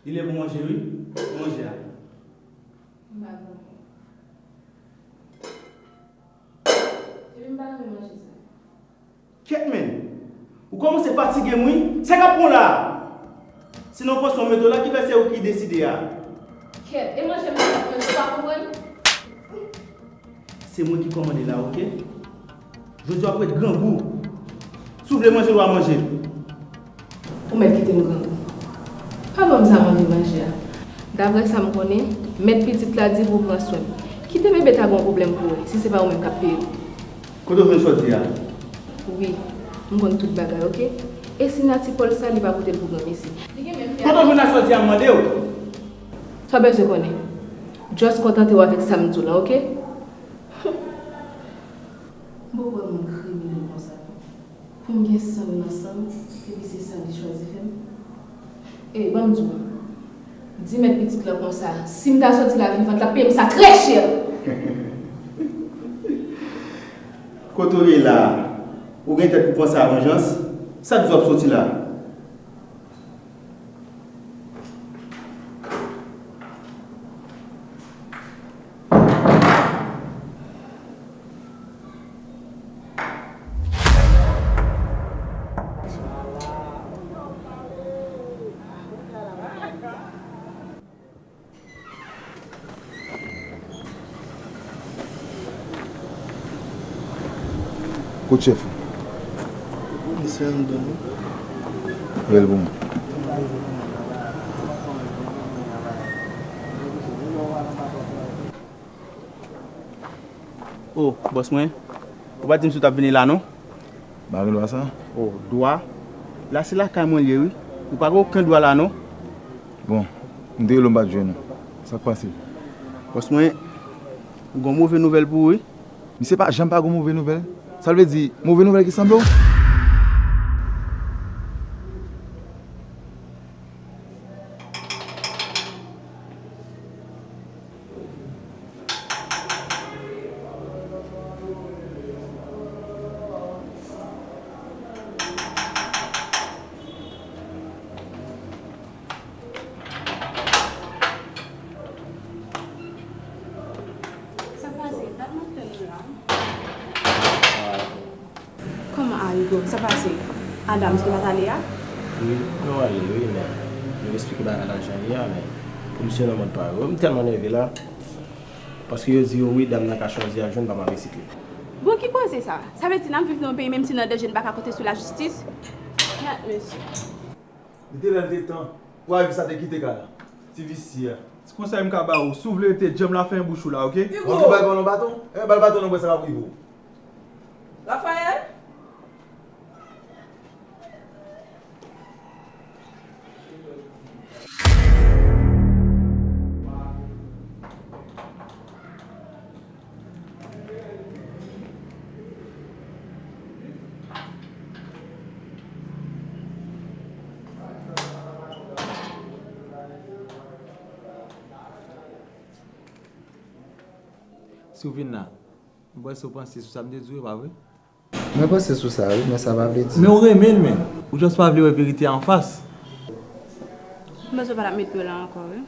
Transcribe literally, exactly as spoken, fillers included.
Li lè pou manje wi. Manje a. M pa goumen. Epi m pa renmen manje sa. Kèt men! Ou kòmanse fatige m wi. Sa k ap pran w la a? Se nan pwason w mete w la ki fè se ou ki deside a. Kèt, e manje m nan manje, ou pa konprann? Se mwen ki kòmande la, oke? Jodi a w ap ret grangou. Si w vle manje l, w a manje l. Ou mèt kite m grangou. Pa ban m sa m anvi manje a. Daprè sa m konnen, mèt pitit la di pou w pran swen l. Kite bebe ta gen yon pwoblèm pou wè, si se pa ou menm k ap peye l. Kote w jwenn sa w di a? Wi, m konn tout bagay, oke? E siyati Pòl sa, li pa pote l pou granmesi. Li gen menm... Kote w jwenn sa w di a, m mande w? Sa w bezwen konnen? Just kontante w avèk sa m di w lan, oke? M poko wè moun kriminèl konsa. Pou m gen san m nan san m, epi se sa li chwazi fè m? Ey, ban m di w, di mèt pitit lan konsa, si m ta sòti la vivan, l ap peye m sa trè chè! Kote w ye la a? Ou gen tèt pou panse a vanjans? Sa k di w ap sòti la? Kot chèf ou? Misye anndan wi. Rele pou mwen. O, bòs mwen, ou pa di m si w t ap vini la non. M pa gen dwa sa. O, dwa? La se lakay mwen l ye wi. Ou pa gen okenn dwa la non. Bon, m te rele w m pa t jwenn ou. Sa k pase? Bòs mwen, m gen yon move nouvèl pou ou wi. Misye pa janm pa gen yon move nouvèl. Sa vle di, move nouvèl ki sanble w? Sa pase? Dat m ap tann ou la. Kòman a, Hugo? Sa pase? A dam ki pa t ale a? Wi, nou ale wi, men nou eksplike bagay la jan l ye a, men polis yo nan mòd pa yo. M tèlman nève la, paske yo di yo wi, dam nan ka chwazi al jwenn pa m avè sikle. Bon, ki koze sa? Sa vle di n ap viv nan yon peyi, menm si n an danje, n pa ka konte sou lajistis? Gad mesye. Li te lè l te tan pou Avis sa te kite kay la. Ti visye a. Ti konsèy m ka ba ou, si w vle rete djanm la, fèmen bouch ou la, oke? Hugo! Ou anvi bay bal yon baton? Enben, ba l baton nan bwè sa k ap rive w. Raphaël? Si w vin la, m panse w panse sou sa m te di w, e pa vre? Mwen panse sou sa wi, men sa pa vle di. Men w renmen l, men ou just pa vle wè verite a anfas. M panse w pa t ap met pye w la ankò wi.